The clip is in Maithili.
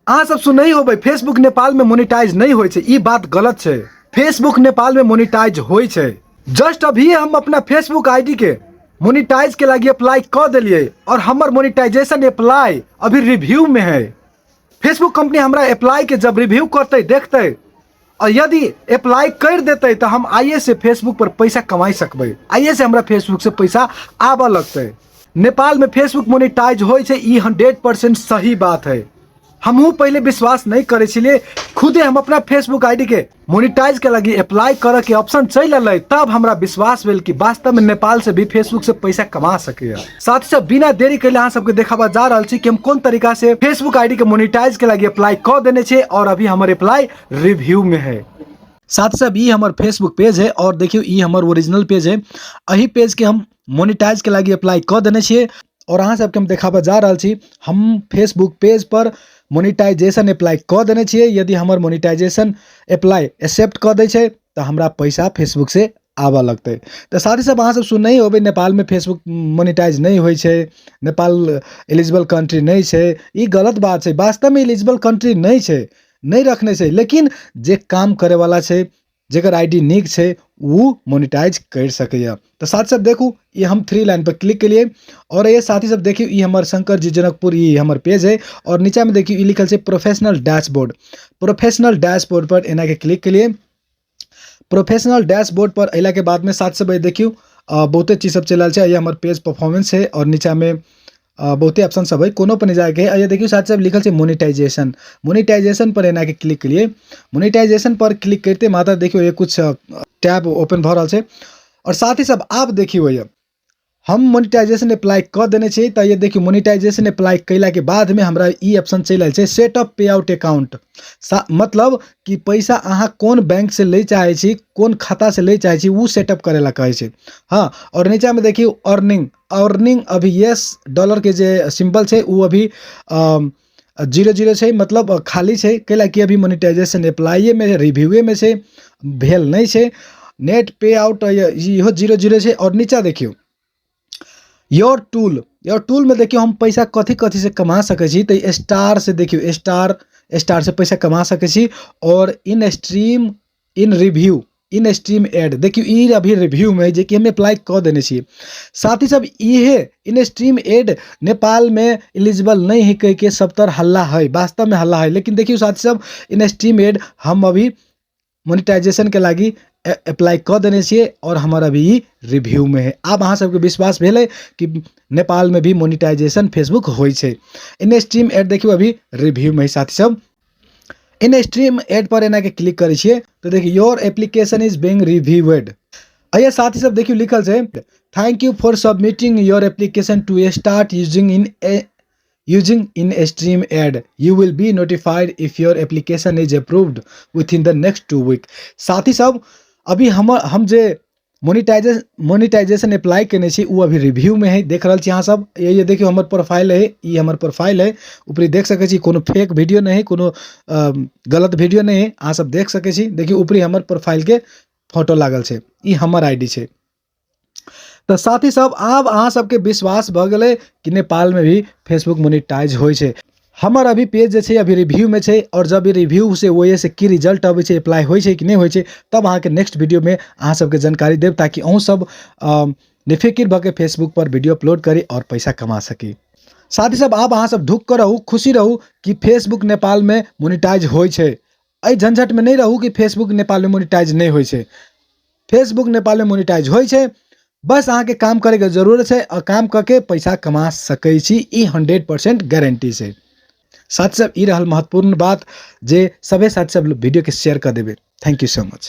अहाँ सब सुनै होबै फेसबुक नेपाल में मोनिटाइज नहीं होइ छै, ई बात गलत छै। फेसबुक नेपाल में मोनिटाइज होइ छै। जस्ट अभी हम अपना फेसबुक आईडी के मोनिटाइज के लागी अप्लाई क देलिए और हमर मोनिटाइजेशन अप्लाई अभी रिव्यू में है। फेसबुक कंपनी हमरा अप्लाई के जब रिव्यू करते देखते और यदि अप्लाई कर देते तो हम आइए से फेसबुक पर पैसा कमाई सकबै, आइए से हमरा फेसबुक से पैसा आबऽ लगतै। नेपाल में फेसबुक मोनिटाइज होइ छै, ई 100% सही बात है। हमहूँ पहले विश्वास नहीं करे छलिए, खुदे हम अपना फेसबुक आईडी के मोनिटाइज के लगी अप्लाई करे के ऑप्शन चलि अलै, तब हमरा विश्वास भेल कि वास्तव में नेपाल से भी फेसबुक से पैसा कमा सकैए। साथ ही साथ बिना देरी कैले अहाँ सबके देखाबऽ जा रहल छी कि हम कोन तरीका से फेसबुक आईडी के मोनिटाइज के लगी अप्लाई कऽ देने छियै और अभी हमर अप्लाई रिव्यू में है। साथ ही साथ ई हमर फेसबुक पेज है और देखियौ ई हमर ओरिजिनल पेज है। एही पेज के हम मोनिटाइज के लागी अप्लाई कऽ देने छियै और अहाँ सबके हम देखाबऽ जा रहल छी हम फेसबुक पेज पर मोनिटाइजेशन अप्लाई कऽ देने छियै। यदि हमर मोनिटाइजेशन अप्लाई एक्सेप्ट कऽ दै छै तऽ हमरा पैसा फेसबुक से आबऽ लगतै। तऽ साथी सब अहाँ सब सुनने होबै नेपालमे फेसबुक मोनिटाइज नहि होइ छै, नेपाल एलिजिबल कंट्री नहि छै। ई गलत बात छै, वास्तवमे एलिजिबल कंट्री नहि छै, नहि रखने छै, लेकिन जे काम करैवला छै, जेकर I D नीक छै, ओ मोनिटाइज करि सकैए। तऽ साथी सब देखू ई हम 3 लाइन पर क्लिक केलिए और ये साथी सब देखियौ ई हमर शंकर जी जनकपुर ई हमर पेज है और नीचामे देखियौ ई लिखल छै प्रोफेशनल डैशबोर्ड। प्रोफेशनल डैशबोर्ड पर एनाके क्लिक केलिए। प्रोफेशनल डैशबोर्ड पर अयलाके बादमे साथ सब देखियौ बहुते चीज सब चलि रहल छै। ये हमर पेज परफॉर्मेंस है और नीचामे बहुते ऑप्शन सब है, कोनो पर नहीं जाके है। ये देखियौ साथ सब लिखल छै मोनिटाइजेशन। मोनिटाइजेशन पर एनाके क्लिक केलिए। मोनिटाइजेशन पर क्लिक करते मात्र देखियौ ये कुछ टैब ओपन भऽ रहल छै और साथ ही सब आब देखियौ ये हम मोनिटाइजेशन अप्लाई कऽ देने छियै। तऽ ये देखियौ मोनिटाइजेशन अप्लाई कयलाके बादमे हमरा ई ऑप्शन चलि आयल छै सेटअप पे आउट अकाउंट। मतलब कि पैसा अहाँ कोन बैंक से लै चाहै छी, कोन खाता से लै चाहै छी, ओ सेटअप करै ला कहै छै। हाँ, और नीचामे देखियौ अर्निंग। अर्निंग अभी यस डॉलर के जे सिंबल छै ओ अभी 0 0 छै, मतलब खाली छै, कैला कि अभी मोनिटाइजेशन अप्लाइए में रिव्यूए में छै, भेल नहि छै। नेट पे आउट इहो 0 0 छै। और नीचा देखियौ your tool. Your tool में देखियौ हम पैसा कथी कथी से कमा सकै छी। तऽ स्टार से देखियौ स्टार, स्टार से पैसा कमा सकै छी और in stream, in review, in stream ad देखियौ ई अभी रिव्यू में जे कि हम अप्लाई कऽ देने छियै। साथ ही सब इहे इन स्ट्रीम एड नेपाल में एलिजिबल नहीं है कह के सब तर हल्ला है, वास्तव में हल्ला है। लेकिन देखियौ साथी सब इन स्ट्रीम एड हम अभी मोनिटाइजेशन के लागी अप्लाई कऽ देने छियै और हमर अभी ई रिव्यू में है। आब अहाँ सबके विश्वास भेलै कि नेपाल में भी मोनिटाइजेशन फेसबुक होइ छै। इन स्ट्रीम एड देखियौ अभी रिव्यू में है। साथी सब इन स्ट्रीम एड पर एना के क्लिक करै छियै तऽ देखियौ your application is being reviewed. अइया साथी सब देखियौ लिखल छै thank you for submitting your application to start using in stream ad. You will be notified if your application is approved within the next 2 week। साथी सब अभी हम जे मोनिटाइजेशन अप्लाई केने छी ओ अभी रिव्यू में है, देख रहल छी अहाँ सब। ये देखियौ हमर प्रोफाइल है, ई हमर प्रोफाइल है। ऊपरी देख सकै छी कोनो फेक वीडियो नहीं है, कोनो गलत वीडियो नहीं है, अहाँ सब देख सकै छी। देखियौ ऊपरी हमर प्रोफाइल के फोटो लागल छै, ई हमर आईडी छै। तऽ साथी सब आब अहाँ सबके विश्वास भऽ गेलै कि नेपालमे भी फेसबुक मोनिटाइज होइ छै। हमर अभी पेज जे छै अभी रिव्यू में छै और जब ई रिव्यू से ओहि से की रिजल्ट अबै छै, अप्लाई होइ छै कि नहि होइ छै, तब अहाँके नेक्स्ट वीडियोमे अहाँ सबके जानकारी देब, ताकि अहूँ सब निफिकिर भऽ के फेसबुक पर वीडियो अपलोड करी और पैसा कमा सकी। साथ ही सब आब अहाँ सब ढुक कऽ रहू, खुशी रहू कि फेसबुक नेपालमे मोनिटाइज होइ छै। एहि झंझटमे नहि रहू कि फेसबुक नेपालमे मोनिटाइज नहि होइ छै। फेसबुक नेपालमे मोनिटाइज होइ छै, बस अहाँके काम करैके जरूरत छै और काम कऽ के पैसा कमा सकै छी, ई 100% गारंटी छै। साथ सब ई रहल महत्वपूर्ण बात जे सभे साथ सब वीडियोके शेयर कऽ देबै। Thank you so much.